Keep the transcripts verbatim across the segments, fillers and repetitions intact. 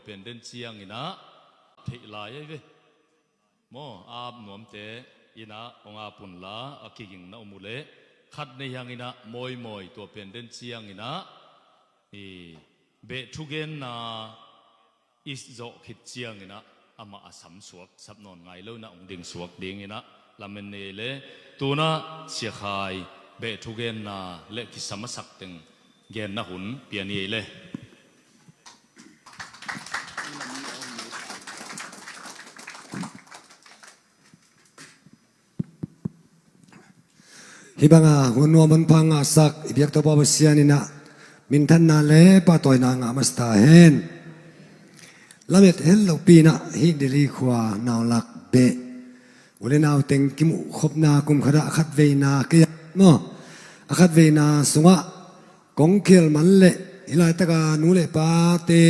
pen den cianginah theih lai ahi ve. Maw, a ap nuamte inah hong ap unla a kigingna om uh leh khat nei hanginah mawimawi tua pen den cianginah i beh thugenna i zawh khit cianginah amah a sam suak sap nawn ngai lo inah hong ding suak dinginah lamen ni ei le. Tunah Sia Khai beh thugenna le kisam a sak teng genna hun pia ni ei le. Hih banga hun nuam hun pha ngahsak i biak Topa Pasian inah minthanna le pahtawina ngah masa ta hen. Lamet het lopi inah hih Delhi khua naulak beh u le nau teng kimuh khopna kum khatah a khatveina kei a maw, a khatveina sungah kong khel man leh hih laitaka nu le pate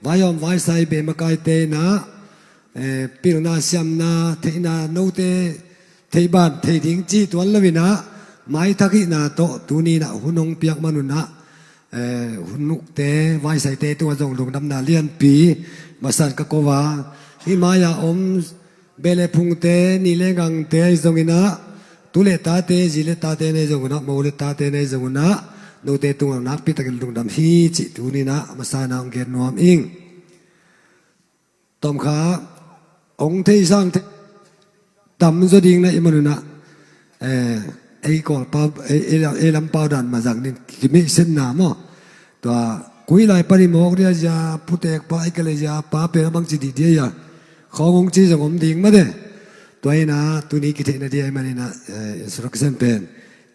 vaihawm vaisai beh makaite inah eh, pilna siamna theihna note theih ban thei ding cih tuan lo inah maithak hihna tawh tuni inah hun hong piak man unah eh, hun ukte vaisaite tungah zong lungdamna lianpi masa in ka ko a. Hih mai-a om beh le phungte ni le gangte ahi zonginah tu le tate zi le tate nei zongunah mo le tate nei zongunah note tungah nakpi takin lungdam hi cih tuni inah masa inah hong gen nuam ing. Tawm kha hong thei sang thei tam zaw ding na i man unah eh, ei Kawlpau ei, ei, ei lampau dan mazang nin kimihsetna maw. Tua kui lai pan i mawk dia zia putek pa i kale zia pa pen a bangci dih dia ia khawng hong ci zong om ding mate. Tua inah tuni kitheihna dia i man inah eh, instruction pen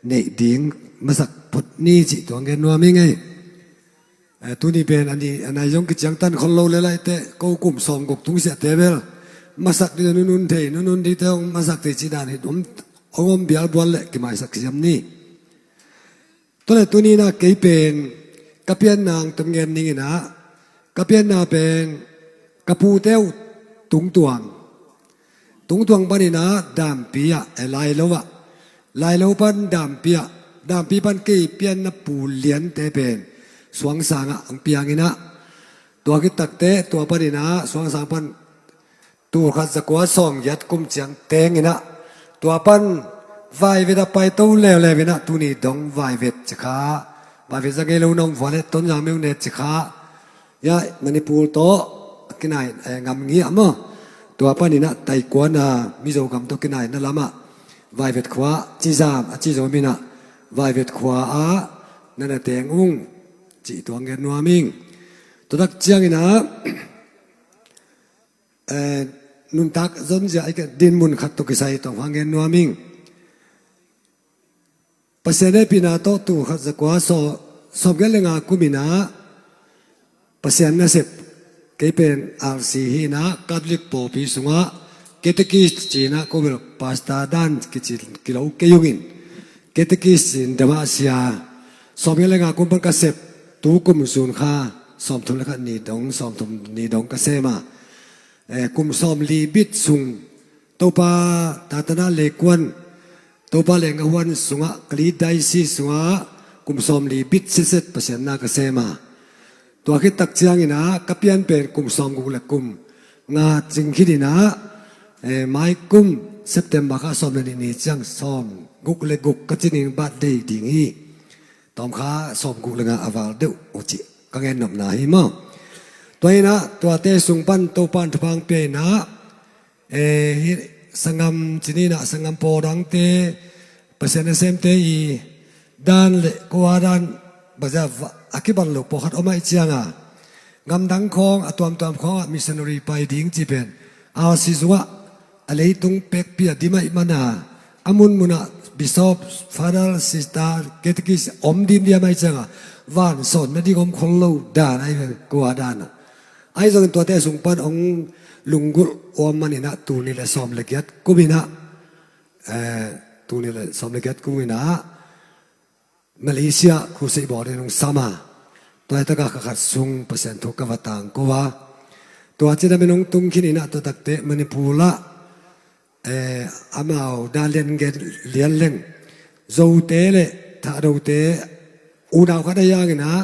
neih ding masak phot ni cih tuang gen nuam ing ei. Eh, tuni pen a ni a nai zong kiciangtan khol lo le laite ko kum sawm guk tung siahte bel masak dite nunun thei nunun dite hong masak thei cih dan hi om hong om bialbual le kimaisak siam ni. Tua le tuni inah kei pen ka pianna hong tom ngen ning inah ka pianna pen ka pute uh tungtuang Tungtuang paninah dampi ah eh, lailo ah lailo pan dampi ah dampi pan kei pianna pu liante pen suangsangah ang pianginah tua kitakte tua paninah suangsang pan tulkhat zakua sawmgiat kum ciang tenginah tua pan vaivet a paito leuleu inah tuni dong vaivet cikha vaivet za ngei lo nong vua le tonzang meu ne cikha Ia Manipur tawh a kinai eh, ngam ngiah maw. Tua paninah taikuana Mizo gam tawh kinaina lamah vaivet khua cizam a cizo minah vaivet khua ah nana teng ung cih tuang gen nuam ing. Tuatak cianginah eh, nuntak zonzia a dinmun khat tawh kisai tawng hang gen nuam ing. Pasian hehpihna tawh tulkhat zakua sawmgiat le nga kuminah Pasian nasep kei pen R C hinah Catholic pawlpi sungah catechist cinah ko bel pastor dan kici kilo kei ungin catechist cin damasia sawmgiat le nga kum pan ka sep tu kum sun kha sawmthum le khat ni dong sawmthum ni dong ka sema eh, kum sawmli bit sung Topa tatana lekuan Topa lengahuan sungah Kali daisi sungah kum sawmli bit sitset Pasian na ka sema. Tua khit tak cianginah ka pian pen kum sawmguk le kum nga cing khitinah eh, mai kum September kha sawm le nih ni ciang sawmguk le guk ka cinin birthday ding hi. Tawm kha sawmguk le nga a val deuh uh cih ka gen nopna hi maw. Tua inah tuate sung pan Topan thupha hong pia inah eh, hih sangam cininah sangam pawdangte Pasian nasemte i dan le kua dan bazia a kiban lo pawlkhat om aih cianga ngamdang khawng a tuamtuam khawngah missionary pai ding ci pen a sisungah a leitung pekpi a dim aih mana a munmunah bishop, father, sister, catechist om dimdiam aih cianga van sawn nading om khol lo dan aih kua danah ahi zongin tuate sung pan hong lunggulh uam maninah tuni le sawm le giat kuminah eh, tuni le sawm le giat kuminah Malaysia khusei bawlin hong sama. Tua hitaka kha khat sung Pasian thu ka va tangko a tua cina min hong tung khininah tua takte Manipur lah eh, amau dan lian gen lian leng Zote le Thahdote unau khat a yanginah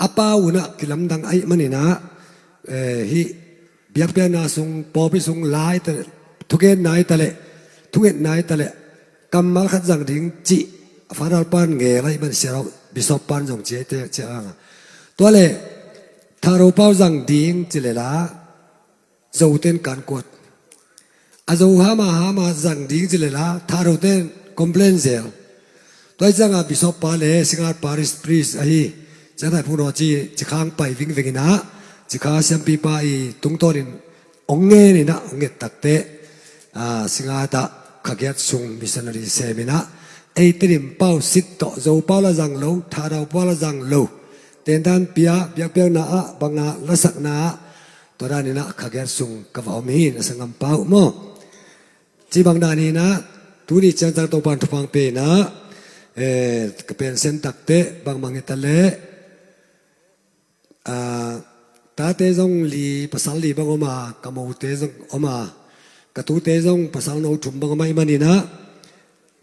a pa unah kilamdang aih maninah eh, hih biakpiakna sung, pawlpi sung la hi taleh, thugenna hi taleh, thungetna hi taleh, kammal khat zang ding cih Father pan ngel ahih man, Sia Bishop pan zong ci ahih teh, ci a hang a. Tua leh Thado pau zang ding ci leh la, Zote in kan kuat. A Zo hama hama zang ding ci leh la, Thadote in complain zel. Tua hi ciangin Bishop pa leh Singngat Parish Priest ahi Ciang Thai Phung Naw Ci, Cikha hong pai vingveng in ah, Cikha siampipa i tungtawn in hong ngen in ah, hong nget takteh, ah, Singngat ah kha giat sung missionary sem in ah, ei Tedim pau sit tawh, Zo pau la zang lo, Thado pau la zang lo, tentan pia, biakpiakna ah, bang ah, lasakna ah, tua dan in ah kha giat sung ka va om hi, na sanggampa uh maw. Cih bang dan hi in ah, tuni ciangciang Topa'n thupha hong pia in ah, eh, ka pension takteh bangmah hi taleh, ah, tate zong li, pasal li bang om a, ka mote zong om a, ka tute zong pasal no thum bang om ahih man in ah,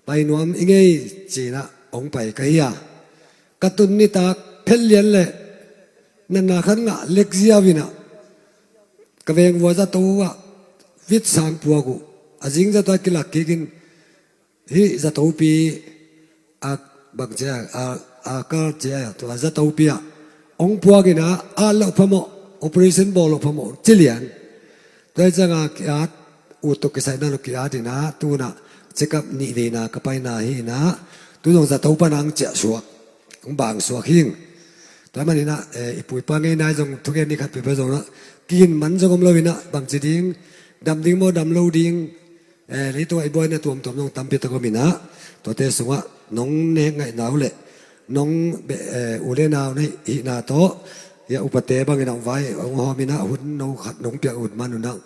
pai nuam ing ei ci in ah hong pai ka hi a. Ka tun nitak phet lian leh natna khat ngah lek ziau in ah, ka vengvua zato ah vitsang puak uh. A zing zato ah kilak kik in, hih zatopi, a, bang ci a, a, a kal ci a, tua zatopi ah hong puak in ah, at loh phamawh, operation bawl loh phamawh ci lian. Tua hi ciangin ki-at, ut tawh kisai na lo ki-at in ah, tu-in ah check up nih vei na ka paina hi in ah, tu zong zato pan hong ciah suak, hong bang suak hi ing. Tua ahih man in ah, eh, i pu i pa ngeina zong thugen ni khat peuhpeuh zong in ah, kiginman zong om lo in ah, bang ci ding, dam ding maw, dam lo ding, eh, leitung ah i buaina tuamtuam zong tampi tak om in ah, tuate sungah nong nek ngaihna uh leh nong beh, eh, u le nau na hihna tawh, hih a upate bang in ah hong vai, hong hawm in ah, hun no khat nong piak ut man un ah,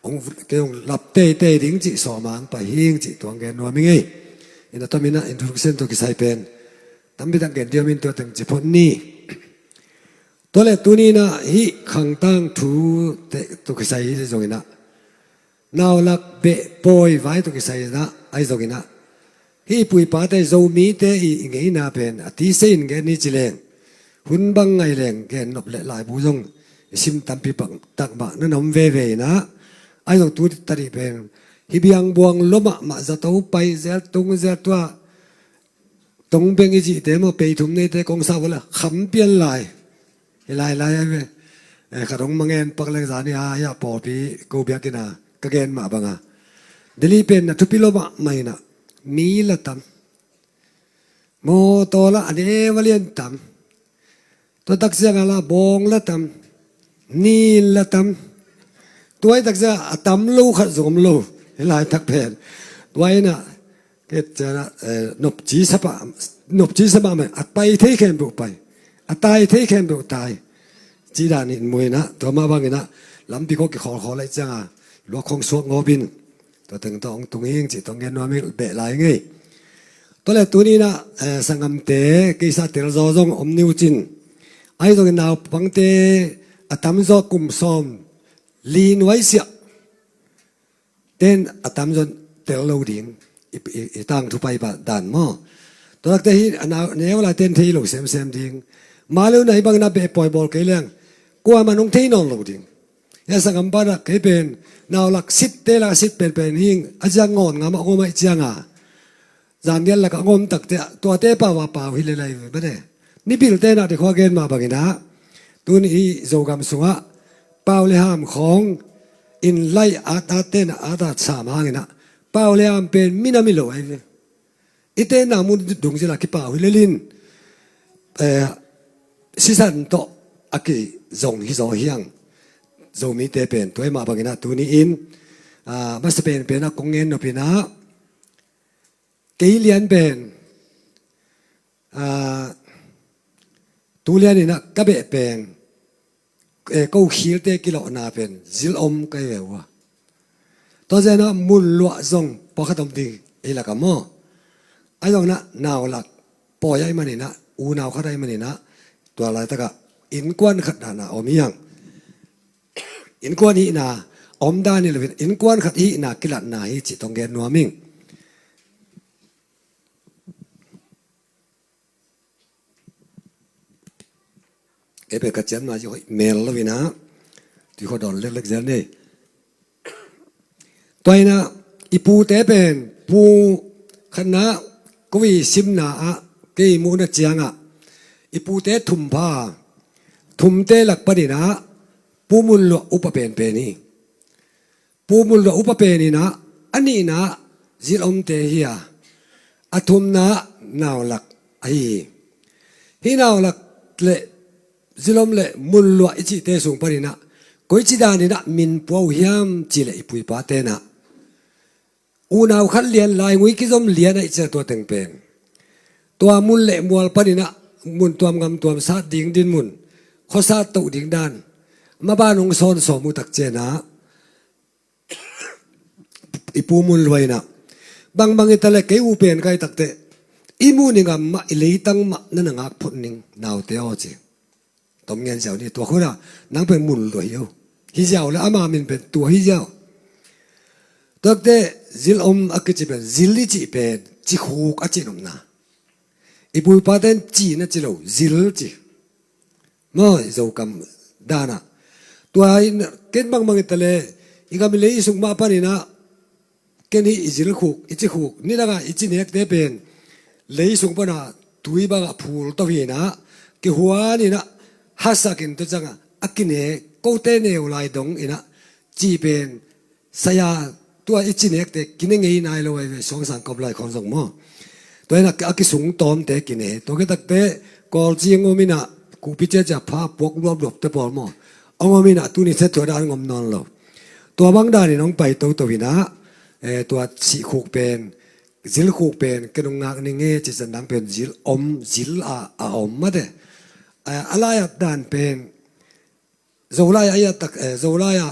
hong, kei hong lap teitei ding cih sawm a hong pai hi ing cih tua hong gen nuam ing ei. In ah, tua ahih man in ah introduction tawh kisai pen tampi tak gen ding om in, tua teng ci phot ni. Tua leh tuni in ah hih khang tangthute tawh kisai hi zong in ah, naulak beh pawi vai tawh kisai in ah, ahi zong in ah, hih i pu i pate, Zomite i, i ngeina pen a tise in gen ni ci leng, hun bang ngai leng gen nop leh laibu zong i sim tampi pak tak mah na na om veve in ah, ahi zong tu tadih pen hih biang buang lua mahmah, zato pai zel, tung zel, tua tong beng i cihte maw, pei thum neite kong sa uh leh kham pian lai. Hi lai lai a ve. Eh, khat hong mangin pak leng zani a, hih a pawlpi ko biakinn ah ka gen mah bang a, Delhi pen na thupi lua mahmah in ah, mi la tam, mawtaw la a neu a lian tam, tua tak ciangin la bawng la tam, nin la tam. Tua hi tak ciangin a tam lo khat zong om lo, hih laitak pen. Tua in ah, kei ciangin ah, eh, nopci sa pah, nopci sa mahmah, a pai thei khempeuh pai, a tai thei khempeuh tai, cih dan in mu in ah, tua mah bang in ah, lampi khawng kikhawlkhawl ahih ciangin luak khawng suak ngawp in, tua teng tawh hong tung hi ing cih tua hong gen nuam ing, beh lai ing ei. Tua leh tuni in ah, eh, sanggamte, kei sa telzaw zong om ni uh cin, ahi zongin naupangte a tamzaw kum sawmli nuaisiah, ten a tamzaw tel lo ding, i, i, i tangthu pai dan maw. Tua lakte hi a nau, neu lai ten thei lo semsem ding. Mah leh uh na hih bangin ah beh pawi bawl kei leng kuamah in hong thei nawn lo ding. Hih a sanggampa in ah, kei pen naulak sitte lak a sit penpen hi ing, a ziak ngawn ngam a om ahih ciangin, zan giat lakah a ngom takte ah, tuate pau a pau hi lel lai ve mah ne. Nipilte in ah, dei khua gen mah bang in ah, tuni i Zogam sungah pau le ham khawng in lai at at ten ah, at at sam hang in ah, pau le ham pen minam hi lo ahi ve. I tenna mun dungzui in ah kipau hi lel in, eh, sisan tawh a kizong hi zaw hi hang. Zomite pen tua ahih mah bang in ah tuni in, ah, masa penpen ah kong gen nop in ah, kei lian pen, ah, tu lian in ah ka beh pen, eh, ko khilte kilawhna pen zil om ka hi ve ua. Tua zen ah mun luah zong pawlkhat om ding hi lak ah maw. Ahi zongin ah naulak pawi ahih man in ah, unau khat ahih man in ah, tua laitak ah innkuan khat dan a om hi hang. Innkuan hihna om dan hi lo in, innkuan khat hihna kilatna hi cih tua hong gen nuam ing. Ei pen ka ciamna zia hoih mel lo in ah, Tui khuadawn leklek zel ni. Tua inah i pute pen pu khatna, ko i simna ah kei muhna ciangah i pute thum pha, thumte lak paninah Pu Mun Luah upa penpen hi. Pu Mun Luah upa peninah a nihna Zil Omte hi a, a thumna Nau Lak ahi hi. Hih Nau Lak le Zil Om le Mun Luah i cihte sung paninah koici daninah min pua uh hiam cih le i pu i pa tenah unau khat lian, laingui kizom lian a i cih a tua teng pen tua mun le mual paninah mun tuam ngam tuam sat ding dinmun, khuasat toh ding dan, maban hong sawn sawm uh tak cianah i Pu Mun Luah inah bangbang hi ta le kei u pen kai takteh i muh ni ngam mah, i leitang mah na na ngak phot ning naute aw ci. Tom ngen ziau ni, tua khuna nang pen Mun Luah hi uh. Hi ziau le ama min pen tua hi ziau. Tuakte Zil Om a kici pen, Zil i cih pen cikhuk a cih nopna. I pu i pa ten ci na ci lo, Zil ci. Maw, i Zokam danah tua in ken bangbang hi ta le i gam i lei i sung mah paninah ken hi i zilkhuk, i cikhuk, nidangah i cinekte pen lei sung pana tui bangah phul to hinah kihuaninah hasakin tua ciangah a kine, kote neu lai dong inah ci pen saya, tua i cinekte kine ngei nai lo ai ve, suangsang kop lai khawng zong maw. Tua inah a kisung tawmte kine, tua kitakte kawlci a ngom inah kupi ciacia pha puak luapluapte pawl maw a ngom inah tuni ciat tua dan ngom nawn lo. Tua bang danin hong pai toto inah, eh, tua cihkhuk pen, zilkhuk pen ken hong ngak ning e ci cian dang pen Zil Om, Zil a, a om mate. Eh, a lai-at dan pen Zolai a i at tak, eh, Zolai a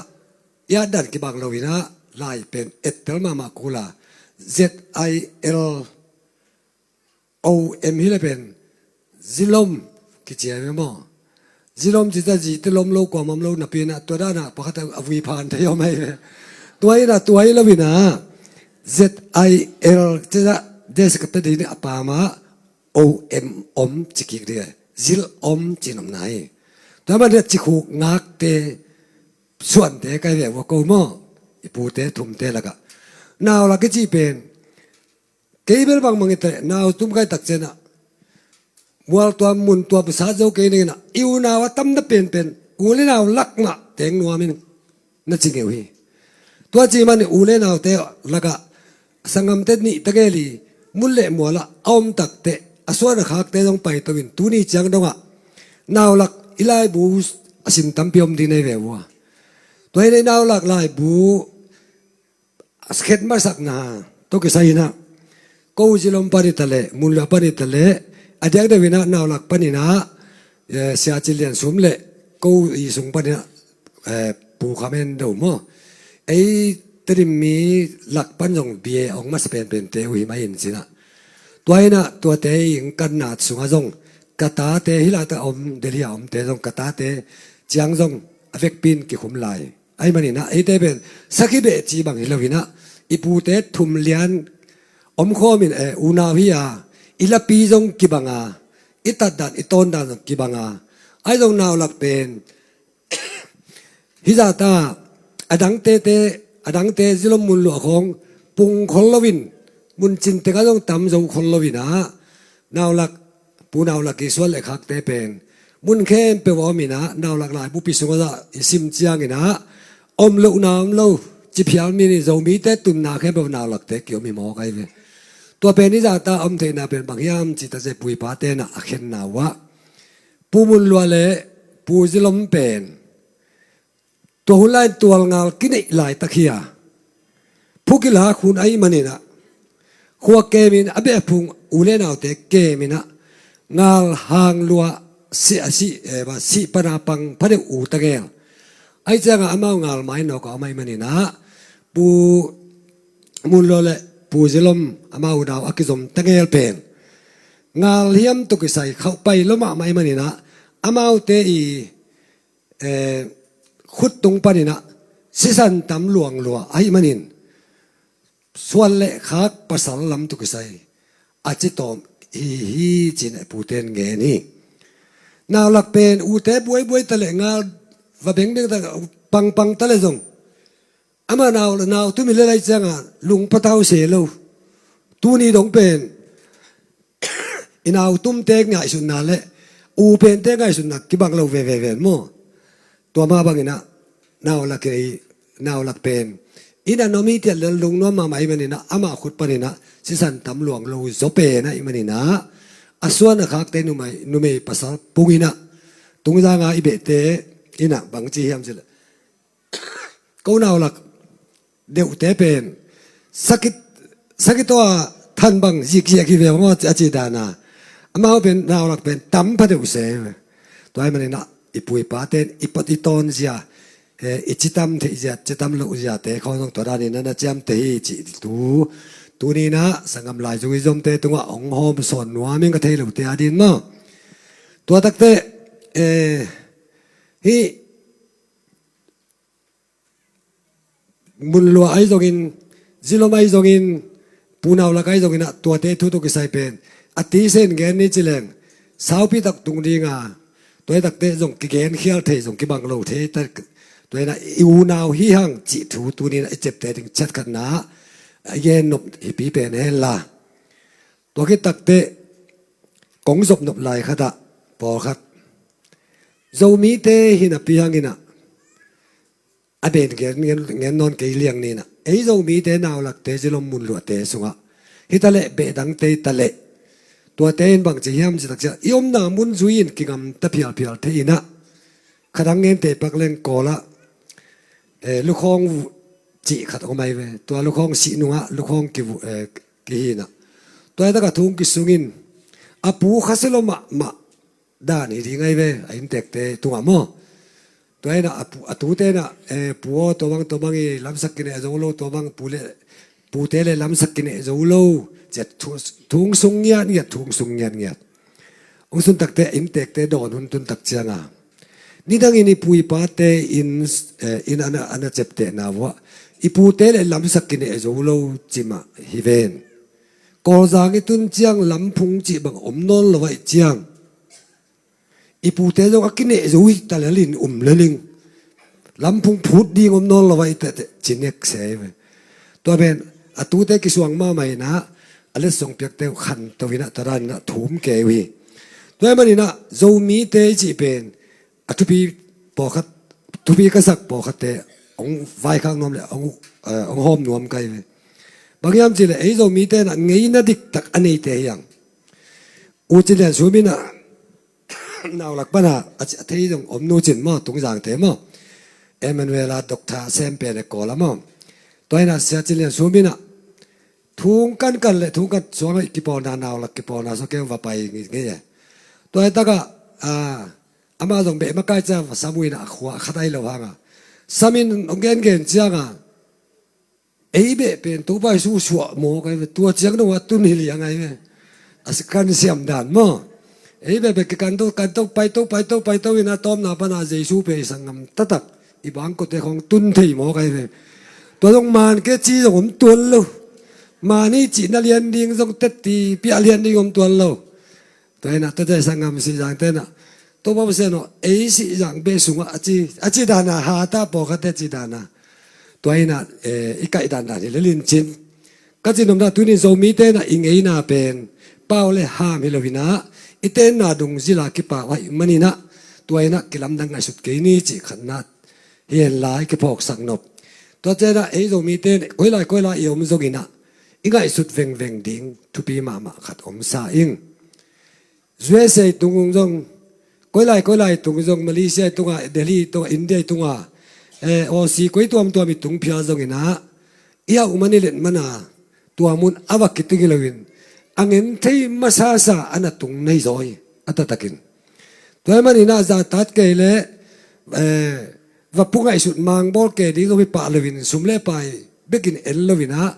i at dan kibang lo inah lai pen ettel mahmah kula Z I L O M hi le pen Zil Om kici a ve maw. Zil Om ci ta, zite lom lo kuamam lo napi inah tua danah pakhat a vui phan thei om ahi ve. Tua inah tua hi lo inah Z I L ci ta, des ka pe ding a pamah O M, om ci kik ding e. Zil Om ci nopna hi. Tua man cikhuk ngakte suante kai ve vua ko maw. I pute thumte lakah Nau Lak i cih pen kei bel bangbang hi ta le nau tum kai tak cianah mual tuam mun tuam sat zo kei ninginah i unau a tamna penpen u le nau lak mah teng nuamin na ci ngeu hi. Tua ci manin u le naute lakah sanggamte nih tegel i mun le mualah a om takteh a suan a khakte zong paito in tuni ciang dongah Nau Lak i laibu a sim tampi om ding nei ve vua. Tua hi le Nau Lak laibu a khet masakna tawh kisai inah ko Zil Om pan hi ta le, Mun Luah pan hi ta le, a diakdiak inah Nau Lak pan inah, eh, Sia Cin Lian Sum le ko i sung pan inah, eh, Pu Kham En Do maw. Ei Tedim mi lak pan zong bia hong masa penpente uh hi mah in cinah. Tua inah tuate i innkanna sungah zong ka tate hih lata om, Delhi a omte zong ka tate ciang zong a vekpi in kikhum lai. Ahih maninah eite pen sakhi beh ci bang hi lo inah i pute thum lian omkhawmin, eh, unau hi a, i lapi zong kibang a, i tatdan i tawndan zong kibang a, ahi zong Nau Lak pen hih zahta a dangtete, a dangte Zil Om Mun Luah khawng pung khol loin mun cin tengah zong tam zo khol lo inah Nau Lak, Pu Nau Lak i suan le khakte pen mun khempeuh a om inah Nau Lak laibupi sungah zah i sim cianginah om lohna om lo ci phial mi ni, Zomite tunna khempeuh Nau Lakte kiom hi mawk ahi ve. Tua pen hih zahta om theihna pen bang hiam ci ta zeh pu i pa tenah a khenna uh ah Pu Mun Luah le Pu Zil Om pen tua hun lai-in tualngal kineih laitak hi a, phu kilak hun ahih maninah khua kemin a behphung u le naute keminah ngal hang lua sih a sih, eh, sih pana pang phaneuh u tegel. Ahih ciangah amau ngal mainawk a om ahih maninah Pu Mun Luah le Pu Zil Om amau unau a kizom tegel pen ngal hiam tawh kisai khauh pai lo mahmah ahih maninah amaute i eh, khut tung paninah sisan tam luang lua ahih manin suan le khak pasal lam tawh kisai a citawm hi hi cin a puten ngen hi. Nau Lak pen ute buaibuai ta le ngal va bengdeng ta pangpang ta le zong, amah nau, nau tum hi le lai ciangah lungpatau se lo. Tuni dong pen i nau tumte ngaihsutna le u pente ngaihsutna kibang lo veve ven maw? Tua mah banginah nau lak i, nau lak pen inn a nuam hi tiat le lungnuam mahmah i maninah amah khut paninah sisan tam luang lo zaw pen ah i maninah a suan a khakte numei, numei pasal punginah tungzanga i behte innah bangci hiam cile, ko nau lak deuhte pen sakit, sakit tawh a than bang zikziak hi ve maw a ci dana. Amau pen nau lak pen tam pha deuh se. Tua hi maninah i pu i pate in i pot i tawn zia, eh, i citam theih zia, citam loh ziate khawng zong tua danin na na ciamteh hi cih tu. Tuninah sanggam lai zung i zomte tungah hong hawm sawn nuam in ka thei lote a din maw? Tua takte, eh, hih Munluah ahi zongin, Zilom ahi zongin, Pu Nau Lak ahi zonginah tuate thu tawh kisai pen a tisen gen ni ci leng saupi tak tung dinga, tua hi takte zong kigen khial thei zong kibang lo thei ta. Tua hinah i unau hi hang cih thu tuninah i ciapteh ding ciat khatna a gen nop hipi pen henla. Tua khit takte kong zop nop lai khatah pawlkhat Zomite hi napi hanginah a ben gen, gen, gen nawn kei liang ninah ei Zomite Nau Lakte Zilom Munluahte sungah hi taleh behdangte hi taleh tuate in bangci hiam ci tak ciah i omna mun zui in kingamta phialphial thei inah khadang ngente pak leng Kawlah, eh, lukhawng cih khat om ahi ve. Tua lukhawng sih nungah lukhawng kivu, eh, kihinah tua hi takah thung kisungin a pu khasia lo mahmah dan hi ding ahi ve, a inntekte tungah maw? Tua hinah a pu, a tute inah, eh, pu aw, tua bang, tua bang i lamsak kineh zo lo, tua bang pu le, pute le lamsak kineh zo lo ciah thu, thung sung ngiatngiat, thung sung ngiatngiat. Hong sun takte inntekte dawn hun tun tak cianga nidangin i pu i pate in, eh, in ana, ana ciaptehna vuah i pute le lamsak kineh zo lo cimah hi ven. Kawlzang i tun ciang lamphung cih bang om nawn lo ahih ciang i pute zong a kineh zo hi ta lelin um leling. Lamphung phut ding om nawn lo ahih teh ci nek se hi ve. Tua pen a tute kisuang mahmah inah a letsong piakte uh khanto inah tua daninah thum kei uh hi. Tua hi maninah Zomite i cih pen a thupi pawlkhat, thupi ka sak pawlkhatte hong vaikhak nuam le hong, eh, hong hawm nuam ka hi ve. Bang hiam cihleh ei Zomite inah ngeina diktak a neite hi hang. U Cin Lian Sum inah Nau Lak pana a ci, a thei zong om, Nu Cin maw, Tungzangte maw, Emmanuel a doctor sem pen e Kawlah maw. Tua inah Sia Cin Lian Sum inah thung kankan le thung kan suang a kipawlna, Nau Lak kipawlna suang keng va pai ngei e. Tua hi takah, ah, amah zong beh makai ciang va sam uh inah a khua khat ahi lo hanga samin hong gengen cianga ei beh pen Topa Jesu suah mawk ahi ve. Tua ciang dongah tun hi liang ahi ve. A si kan siam dan maw? Ei beh pen kikanto, kanto, paito, paito, paito inah tawpna pana Jesu pen i sanggam taktak i bangkote khawng tun thei mawk ahi ve. Tua zong man ke ci zong om tuan lo. Man i cihna lian ding zong tetti piah lian ding om tuan lo. Tua inah tate sanggam sihzangte inah Topa Pasian aw, ei sihzang beh sungah a ci, a ci dana, hata pawlkhatte ci dana. Tua inah, eh, i kaih dandan hi lelin cin ka ci nopna tunin Zomite inah i ngeina pen pau le ham hi lo inah i tenna dungzila kipau ahih maninah tua inah kilamdang ngaihsut kei ni cih khatna hi henla i kiphawksak nop. Tua cianah ei Zomite in koilai koilai i om zonginah i ngaihsut vengveng ding thupi mahmah khat omsa ing. U S A i tung zong, koilai koilai i tung zong, Malaysia i tungah, Delhi i tungah, India i tungah, eh, Aussie koi tuamtuam i tung phial zonginah i hauh man i let mana tua mun a va kiting hi loin a ngen thei masasa a na tung nei zaw hi a taktakin. Tua hi maninah zahtat kei le, eh, va pu ngaihsut mangbawl kei ding zong hi pah loin sum le pai bekin en loinah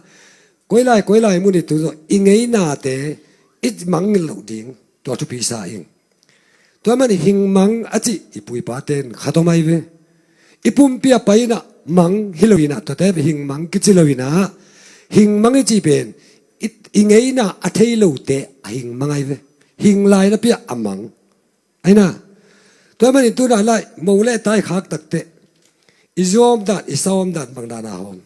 koilai koilai mun i tung zong i ngeinate i mangngilh loh ding tua thupi sa ing. Tua hi manin hingmang a cih i pu i pate in khat om ahi ve. I pumpi a pai inah mang hi loinah tuate hingmang kici loinah hingmang i cih pen i, i ngeina a thei lote a hingmang ahi ve. Hing lai napi ah a mang ahi na. Tua hi manin tunah lai mo le tai khak takteh I zuam dan, i sawm dan bang dan a hawm.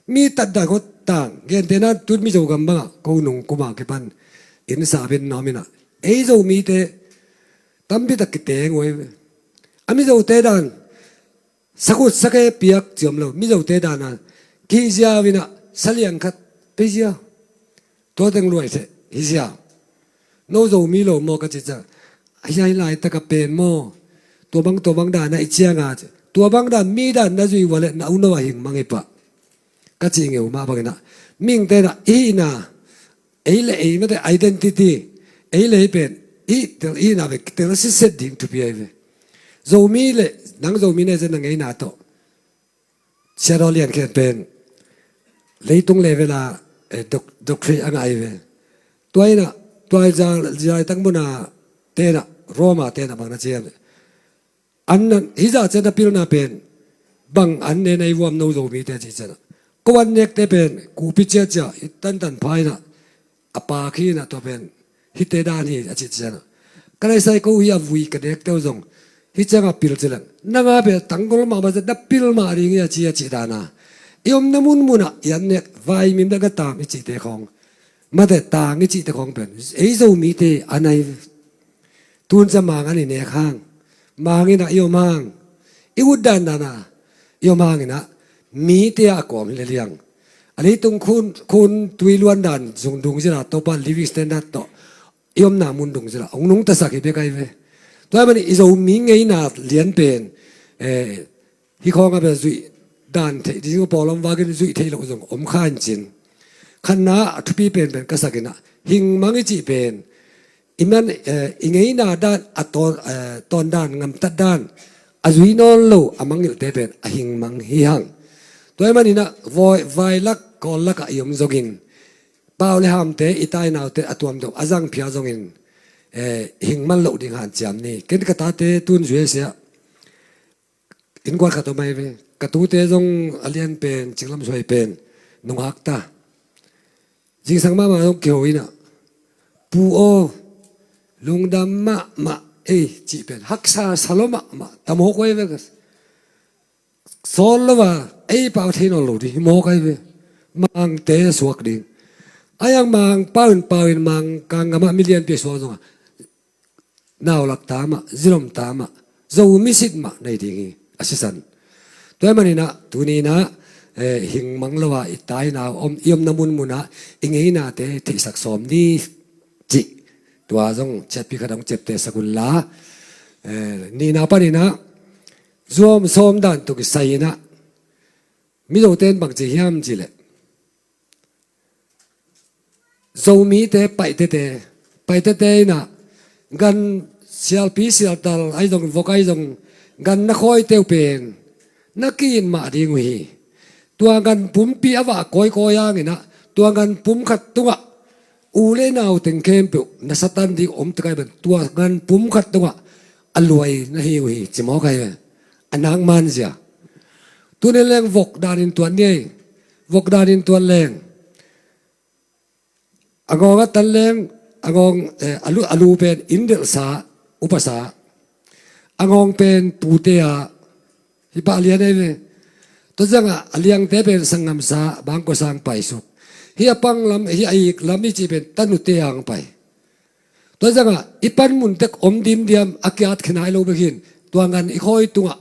Mi tat dan khot tang, gentehna tun Mizo gam bangah ko nung kuma kipan inn sa pen na om inah, ei Zomite tampi tak kiteng uh ahi ve. A Mizote dan, sakhut sake piak ci om lo, Mizote dan a kihihziau inah saliang khat peizia. Tua teng luai theh hi zia. No Zomi lo maw ka cih ciang, a hi a hi laitak a pen maw, tua bang tua bang dan a i ciang a, tua bang dan mi dan na zui ua leh na u no a hing mang hi pah, ka cih ngeu mah bang inah, mihingte inah i hihna, ei le ei mate identity, ei le ei pen i hih tel, i hihna pen tel siset ding thupi ahi ve. Zomi le, nang Zomi na hi ciang na ngeina tawh Sia Daw Lian Khen pen leitung level a, eh, doc-, doctorate a ngah hi ve. Tua inah, tua zia, zia i tang mun a te inah, Roma te inah bang na ci hiam, an nan, hih zah ciang na pilna pen bang an ne na hi vuam no Zomite a cih ciangah, ko an nekte pen kuhpi ciacia i tantan pha inah, a pa khi inah tua pen hihte dan hi a cih ciangah, ka naisai ko hi a vui ka nekte uh zong hih ciangah pil ci leng, nang a pen tanggol mahmah zet na pil mah ding hi a ci a cih dan a, i omna munmunah i an nek, vaimim le gatam i cihte khawng, mate tang i cihte khawng pen ei Zomite a nai. Tun ciang Mang an i nek hang, Mang inah i om hang, i ut dandan a i om hang inah, mite a kawm hi le liang. A leitung khun, khun tui luan dan zung dung zila Topa living standard tawh i omna mun dung zila hong nungtasak hi bek ahi ve. Tua ahih manin i Zomi ngeina lian pen, eh, hih khawng a bel zuih dan theih ding a pawlom vakin zuih theih loh zong om kha in cin. Khatna a thupi penpen ka sak inah, hing mang i cih pen i man, eh, i ngeina dan a tawn, eh, tawn dan, ngamtat dan a zui nawn lo a mangngilhte pen a hing mang hi hang. Tua ahih manin ah vai, vailak kawllakah i om zongin, pau le hamte, i tainaute a tuamtuam a zangphia zongin, eh, hing man loh ding hanciam ni. Ken ka tate tun U S A ah innkuan khat om ahi ve. Ka tute zong a lian pen, Cinglamsuai pen, nunghak ta. Zingsang mahmah zong kiho inah, "Pu aw, lungdam mahmah ei," cih pen haksa sa lo mahmah, ta mawk uh ahi ve. Sawl lo a, ei pau thei nawn lo ding hi mawk ahi ve. Mangte suak ding. A iang Mang pau in, pau in Mang kang gamah milianpi suak zongah naulak ta mah, zilom ta mah, Zomi sit mah nei ding hi a sisan. Tua ahih manin ah tuni-in ah, eh, hing mang lo a i tainau om, i omna munmun ah i ngeinate theihsak sawm ni cih. Tua zong ciatpi khat hong ciaptehsak un la. Eh, nihna panin ah zuam sawm dan tawh kisai in ah Mizote in bang ci hiam cih leh, Zomite, Paite te, Paite te in ah gan sialpi sialtal ahi zong, vok ahi zong, gan na khawite uh pen na ki-it mah ding uh hi. Tua gan pumpi a vah kawikawi hangin ah tua gan pum khat tungah u le nau teng khempeuh na satan ding om tak ahi pen, tua gan pum khat tungah a luai na hi uh hi, ci mawk ahi ve. A nak manzia. Tuni leng vok danin tuan ni ei. Vok danin tuan leng, a ngawng a tan leng, a ngawng, eh, a lu, a lu pen indelhsa, upasa. A ngawng pen pute a, hih pah lian ahi ve. Tua ciangah a liangte pen sanggamsa, bangkua sang paisuk. Hih a pang lam, hih a ik lam i cih pen tanute hang pai. Tua ciangah i panmun tek om dimdiam, a kiat khinai lo bek hin, tua gan i khawi tungah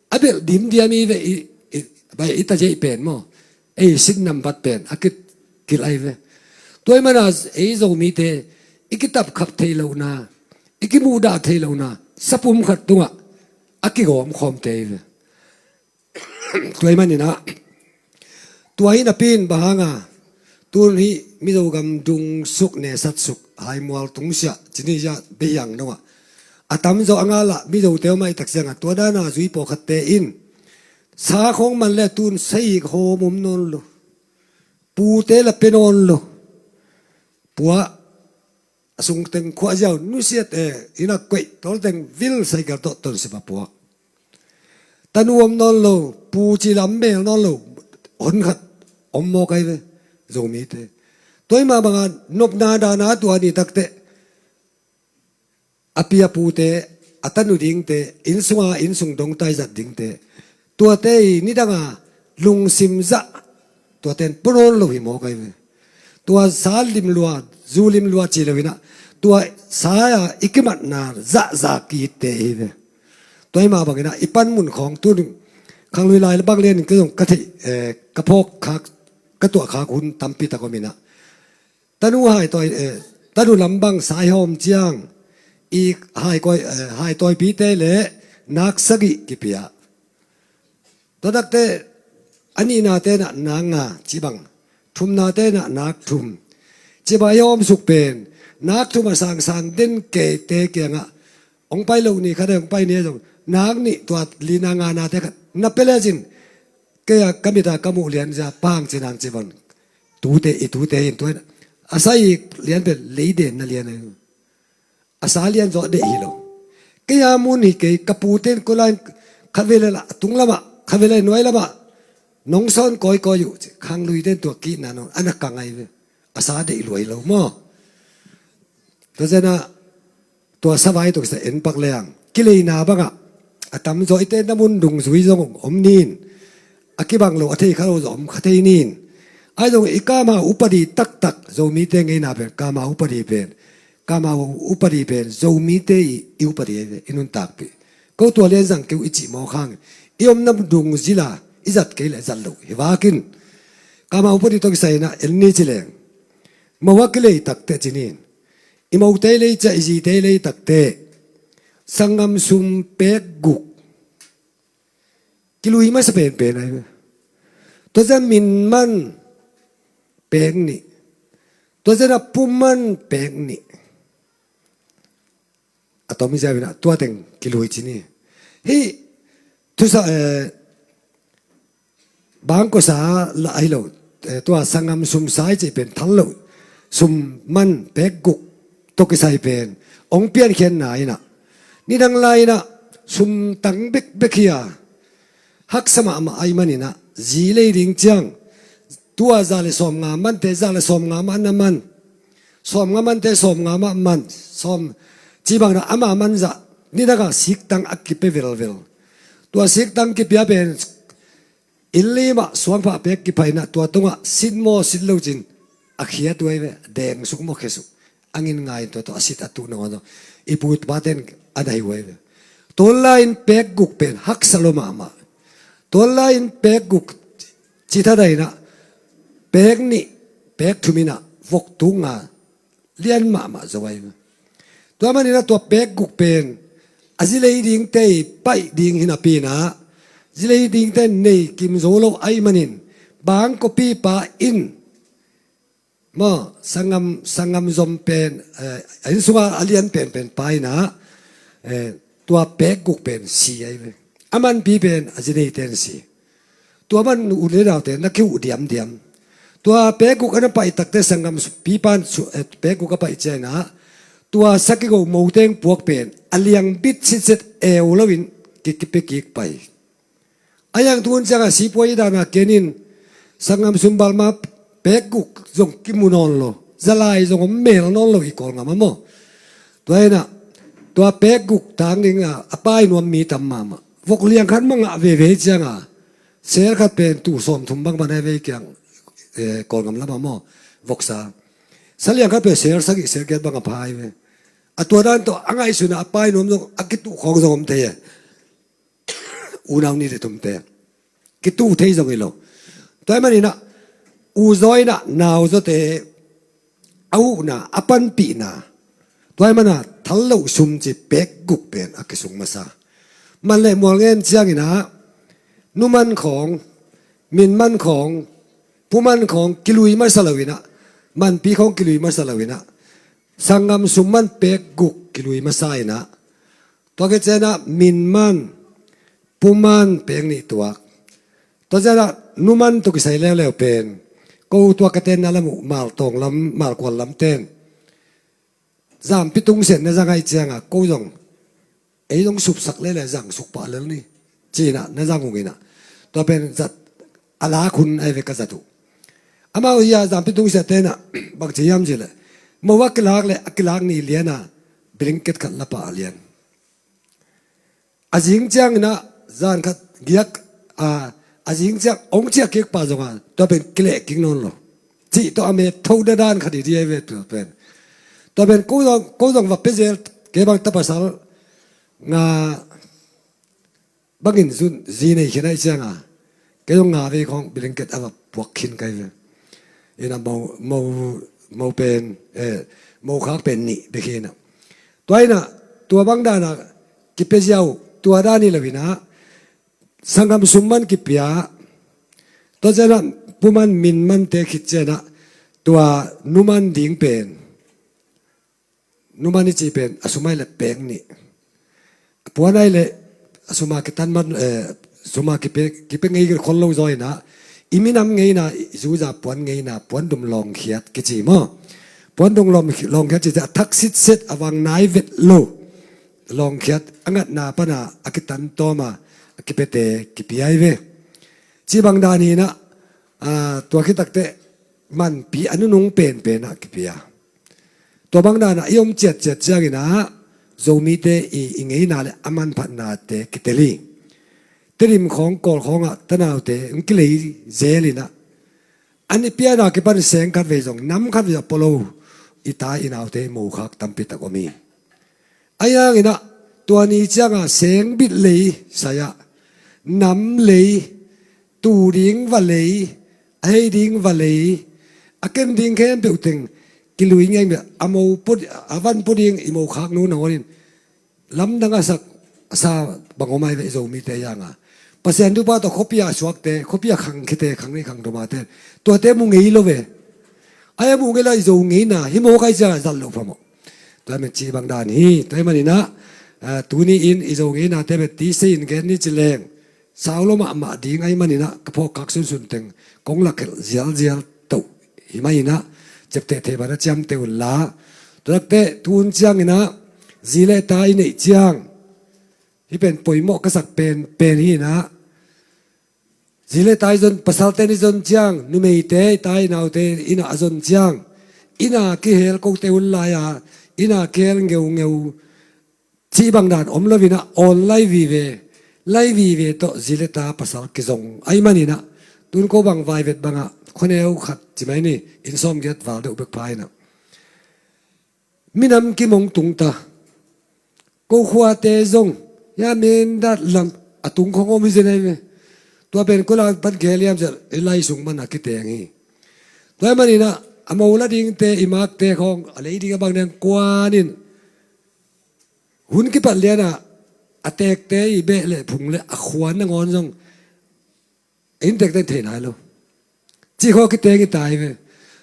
a belh dimdiam i ve, i, i, bai i tazeih pen maw, ei sit nambat pen a kit kilh ahi ve. Tua ahih manin ah ei Zomite i kitapkhap theih lohna, i kimuhdah theih lohna sapum khat tungah a kigawm khawmte ahi ve. Tua ahih manin ah, tua hi napi-in bang hanga tun hih Mizo gam dungsuk, nesatsuk, haimual tungsiah, cini zia behiang dongah a tamzaw a ngalah Mizote om ahih tak ciangah, tua dana zui pawlkhatte in sa khawng man le tun sa ik hawm om nawn lo. Pute la pia nawn lo. Pua a sungteng khuahziau nusiat, eh, inn a koih tawlteng vil, cycle tawh tonsip a pua. Tanu om nawn lo, pu ci lam mel nawn lo, hon khat om mawk ahi ve, Zomite. Tua ahih mah bangah nopna dana tua ni takteh a pi a pute, a tanu dingte, inn sunga inn sung dongtai zat dingte, Tuate i nidanga lungsim zah, tuate in pua nawn lo hi mawk ahi ve. Tua sa lim lua, zu lim lua ci lo inah, tua sa a i kimatna zahzah kihitte hi ve. Tua hi mah banginah i panmun khawng tun khanglui lai bang lianin ka zong ka theih, eh, ka phawk khak, ka tuah khak hun tampi tak om inah. Tanu haitawi, eh, tanu lambang saihawm ciang i haikawi, eh, haitawipite le nak sagih kipia. Tua takte a nihnate nah nak nga cibang, thumnate nah nak thum. Cibang i hawmsuk pen nak thum a sangsang den keite kiangah hong pai lo ni khat hong pai ni a zong nak nih tua lina nganate khat na pia lecin kei a ka mita ka muh lian zia pang cinang cibang. Tute i tute in tua a sa i lian pen leidenna lian a, a sa lian zawh deih hi lo. Kei a mun hi kei ka pute in kulain khatvei le lah tung lamah khatvei le nuai lamah nong sawn kawikawi uh ci khangluite in tua kihna nong a na ka ngai ve. A sa deih luai lo maw? Tua zena tua savai tua kisa en pak leang kileina bangah a tamzaw i tena mun dungzui zong om nin a kibang lo a thei kha lo zong om kha thei nin. Ai zong i kama upadi taktak Zomite ngeina pen kama upadi pen kama upadi pen Zomite i, i upadi ai ve i nuntakpih. Ko tua lian zang keu i cih mawk hang i omna dungzila i zat kei le zat lo hi vakin kama upadi tua kisa inah en ni ci leng. Mo a kilei takte cinin i mote i lei ciah i zite i lei takte sanggam sum pek guk kilui masa penpen ai. Tua zia min man pek nih, tua zia na pu man pek nih. A tom i zia vinah tua teng kilui cini. Hih thusa, eh, bangkawsa lah ahi lo, eh, tua sanggam sum sai cih pen thal lo sum man pek guk tawh kisai pen hong piankhiatna inah nidang lai inah sum tang bekbek hi a haksa mahmah ahi maninah zi lei ding ciang tua za le sawmnga mante za le sawmnga mah na man. Sawmnga mante sawmnga mah man sawm cibangna ama manzah nidangah siktang a kipia velvel. Tua siktang kipia pen inn limah suangphah pek kiphainah tua tungah sit maw sit lo cin a khiat uh ai ve. Deng suk maw khia suk a ngin ngai in tua tawh a sit a tuh nangawn tawh i pu i pate in a nai uh ai ve. Tua lai-in pek guk pen haksa lo mahmah. Tua lai-in pek guk cithadainah pek nih pek thuminah vok tunga lian mahmah zo ai ve. Tua maninah tua pek guk pen a zilei dingte i paih ding hinapinah zilei dingte nei kim zo lo ahi manin bangkawpi pa in maw sanggam, sanggam zom pen, eh, a inn sunga a lian penpen pa inah, eh, tua pek guk pen si ai ve. A manpi pen a zineite in si. Tua man u le naute na kiuh diamdiam. Tua pek guk a na paih takte sanggam pipan pek guk a paih ciainah tua sakigo moteng puak pen a liang bit sitset eu loin kikipia kik pai. A yang tun ciangah sipuai i dana kenin sanggam sumbalma pek guk zong kimu nawn lo zalai zong om mel nawn lo i Kawlngam a maw? Tua inah tua pek guk tang dingah a pai nuam mi tam mahmah. Vok liang khat mah ngah veve cianga sel khat pen tu sawm thum bang ban ai vei kiang, eh, Kawlngam lamah maw? Voksa sa liang khat pen sel sagih sel giat bang a phai ve. A tua dan tawh a ngaihsunah a pai nuam zong a kituh khawng zong om thei e. Unau ni le thumte kituh thei zong hi lo. Tua hi maninah u zaw inah nau zawte a huhna a panpihna tua hi mana thal loh sum ci pek guk pen a kisung masa. Man le mual ngen cianginah numan khawng, minman khawng, puman khawng kilui masa lo inah manpi khawng kilui masa lo inah sanggam sum man pek guk kilui masa inah tua kicianah minman puman pek nih tuak. Tua cianah numan tawh kisai leuleu pen ko tua ka tenna lam uh maltawng lam malkual lam ten zampi tungsiat na zang ai cianga ko zong ei zong supsak lele zang sukpah lel ni cinah na zang unginah tua pen zat a lak hun ai ve ka zat uh. Amau hia zampi tungsiat tenah bangci hiam cileh mo a kilak le a kilak ni liana blinket khat lapa a lian. A zing cianginah zan khat giak a, a zing ciang ong ciah kik pa zong a, tua pen kileh kik nawn lo. Cih tawh a met tho dadan khat i dih ahi ve tua pen. Tua pen ko zong, ko zong va pia zel, kei bang ta pasal nga bangin zun zi nei khin ahi cianga, kei zong nga vei khawng blanket a va puak khin kai ve. Ina mo, mo, mo pen, eh, mo khak pen nih bek hi ina. Tua ina, tua bang dana kipia ziau, tua dan hi lo ina, sanggam sum man kipia, tua ciana puman min man te khit ciana, tua numan ding pen, numan i cih pen a sum ai le pek nih. A puan ai le a suma kitan man, eh, suma kipe, kipe ngei khol lo zaw ina, i minam ngeina, i zuza puan ngeina, puan dum lawngkhiat kici maw. Puan dum lawng, lawngkhiat ci a thak sitset a vang nai vet lo. Lawngkhiat a ngatna pana a kitan tawma a kipete kipia i ve. Ci bang dan ina, ah, tua khitakte manpi a nunung penpena kipia. Tua bang dana i om ciatciat ciangina Zomite i, i ngeina le a manphatnate kitel hi. Tedim khawng, Kawl khawngah tanaute hong kilei zel ina, an i piana kipan seng khat vei zong, nam khat vei zong pua lo i ta i naute mokhak tampi tak om hi. Ahi hangina tua ni cianga seng bit lei saya, nam lei, tu ding va lei, a hei ding va lei, a ken ding khempeuh teng kilui ngei mia, a mo put, a van put ding i mokhak nu nangonin lamdang a sak a sa bang om ai ve i Zomite yanga. Pasian dupa tawh khuapia suakte, khuapia khangkhite, khang nei khang domate, tuate mu ngei lo ve. Ai a mu ngei lo i Zo ngeina hi mawk ai cia zal lo phamawh. Tua men ci bang dan hi, tua hi manina, ah, tuni in i Zo ngeinate beti sei in gen ni ci leng. Sau lo mahmah ding ahi manina ka phawkkak sunsun teng kong lakhelh zialzial toh hi manina, ciapteh thei bana ciamteh unla. Tua takte tun ciangina zi le ta i neih ciang, hih pen poimawh ka sak pen, pen hi ina. Zi le ta i zon, pasalte ni zon ciang, numeite, ta i naute ina a zon ciang, ina kihel kote unla-a, ina kihel ngeungeu cih bang dan om lo ina, awn lai vive, lai vive tawh zi le ta pasal kizong ahi manina, tun ko bang vaivet banga khuaneu khat ci mai ni, inn sawmgiat val deuh bek pha ina. Minam kimong tung ta. Ko khuate zong hia Mindat lam a tung khong om hi zen ahi ve. Tua pen ko la pan kihel hiam zel i lai sung mana kiteng hi. Tua hi manina a mo la dingte, i makte khong a lei ding a bang neng kuanin hun kipat liana a tekte i beh le phung le a khuan nangawn zong in tekte thei nai lo. Cih khawh kiteng i tai ve.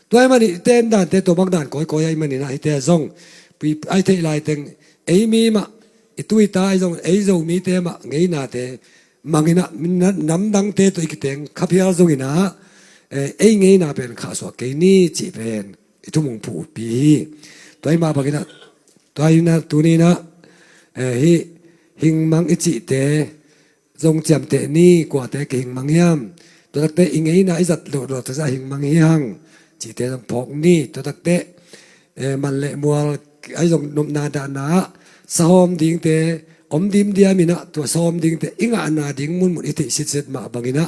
Tua hi mani i ten dante tua bang dan kawikawi ahi manina hite zong pui ai theih laiteng ei mi mah, i tu i ta ahi zong ei Zomite mah ngeinate mangina, namdangte tawh i kiteng khaphial zongina, eh, ei ngeina pen khahsuah kei ni cih pen i thumung phuhpi hi. Tua hi mah bangina, tua hi na tunina, eh, hih hingmang i cihte zong ciamteh ni, kuate kihingmang hiam? Tua takte i ngeina i zat loh loh taksa hingmang hi hang cihte zong phawk ni. Tua takte, eh, man le mual ahi zong nopna dahna ah sahawm dingte om dimdiam ina, tua sahawm dingte i ngahna ding munmun i theih sitset mah bangina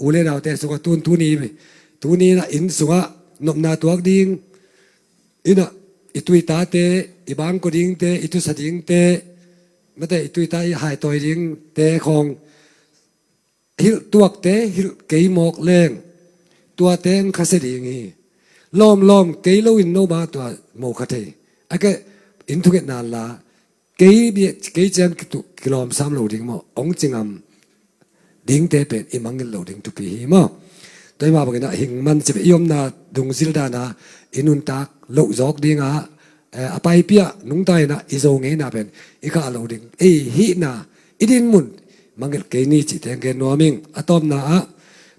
u le naute sungah tun tuni, tuni ina inn sungah nopna tuak ding ina, i tu i tate, i bangkua dingte, i tusa dingte, mate i tu i ta i haitawi dingte khawng hilh tuakte, hilh kei mawk leng tuate ang khasia ding hi. Lawmlawm kei loin no bang tua mo kha thei. A ke in thungetna la kei bia, kei cian kitu, kilawmsam lo ding maw, ong cingam dingte pen i mangngilh lo ding thupi hi maw? Tua hi mah bangina hing man ci ve, i omna dungzil dana i nuntak loh zawk dinga, eh, a paipih a nungta ina i Zo ngeina pen i khah lo ding, ei hihna, i dinmun mangngilh kei ni cihte gen nuam ing. A tawpna ah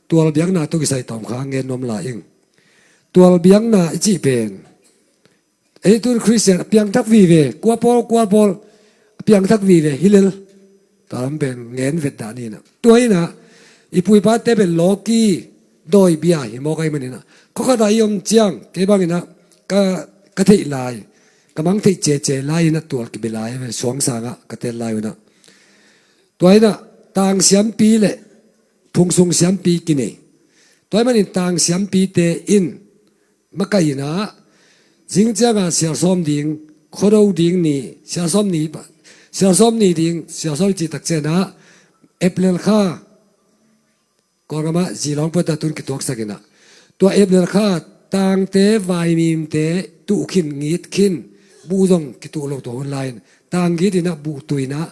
tualbiakna tawh kisai tawm kha gen nuam lai ing. Tualbiakna i cih pen ei tun Khristian a piangthak vive, kua pawl, kua pawl a piangthak vive hi lel. Tua lam pen ngen vet dah ni ina. Tua ina i pu i pate pen lawki dawi bia hi mawk ahi manina, khuakhat ah i om ciang kei bangina ka, ka theih lai, ka mang theih cece lai ina tual kibe lai ve, suangsanga ka tel lai una. Tua ina tangsiampi le phungsung siampi kinei. Tua ahih manin tang siampite in makaih in ah, zing ciangah sialsawm ding, khuado ding ni, sialsawm ni, sialsawm ni ding, sialsawm i cih tak ciangah, April kha, Kawlgam ah zilawng pua ta tun kituaksak in ah, tua April kha tangte, vaimimte tuh khin, ngit khin, buh zong kituh lo tua hun lai-in, tang ngit in ah, buh tuh in ah,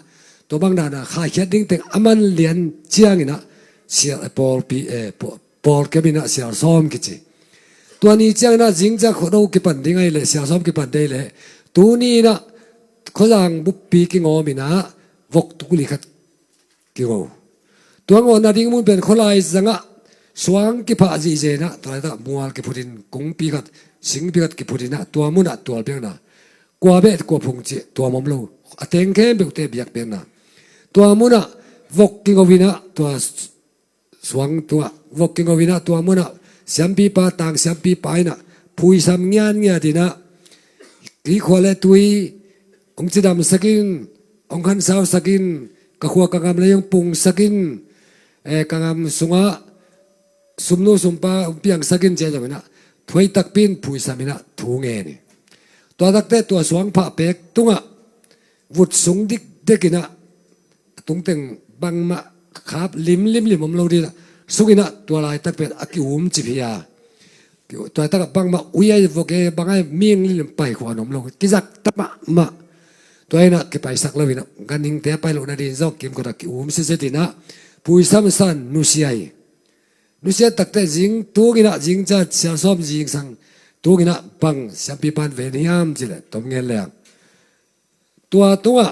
tua bang dan a khaikhiat ding teng a man lian ciangin ah, sia, pawlpi, eh, paw-, pawlkep in ah sialsawm kici. Tua ni ciangin ah zing ciang khuado kipan ding ahih leh, sialsawm kipan ding ahih leh, tuni in ah khuazang buppi kingawm in ah, vok tuk li khat kigo. Tua ngawh nading mun pen khualai zangah suang kiphah zihzeh in ah, tua laitak mual kiphutin, kungpi khat, singpi khat kiphutin ah, tua munah tualpiakna. Kua beh kua phung cih tuam om lo. A teng khempeuhte biakpiakna. Tua munah vok kigo in ah, tua suang tungah vok kigo in ah, tua munah siampipa, tang siampipa in ah phuisam ngiatngiat in ah, hih khua le tui hong cidamsak in, hong khansausak in, ka khua ka gam lei hong pungsak in, eh, ka gam sungah sumnu sumpa hong piangsak in, ci-a zong in ah, thuai takpi in phuisam in ah thu ngen hi. Tua takte tua suang phah pek tungah vut sung dikdek in ah, a tungteng bangmah khap limlim lim om lo ding in ah, sung in ah tua laitak pen a ki-umcip hi a. Tua laitak ah bangmah ui ai, vok ei, bang ai, ming limlim pai khua om lo, kizak ta mahmah. Tua in ah kipaisak lo in ah, ganhingte a pai loh nading zong kimkot ah ki-um siset in ah, phuisam san nusia hi. Nusia takte zing tung in ah, zing ciang sialsawm zingsang tung in ah, bang siampipa in ven hiam cih leh, tom ngen leng, tua tungah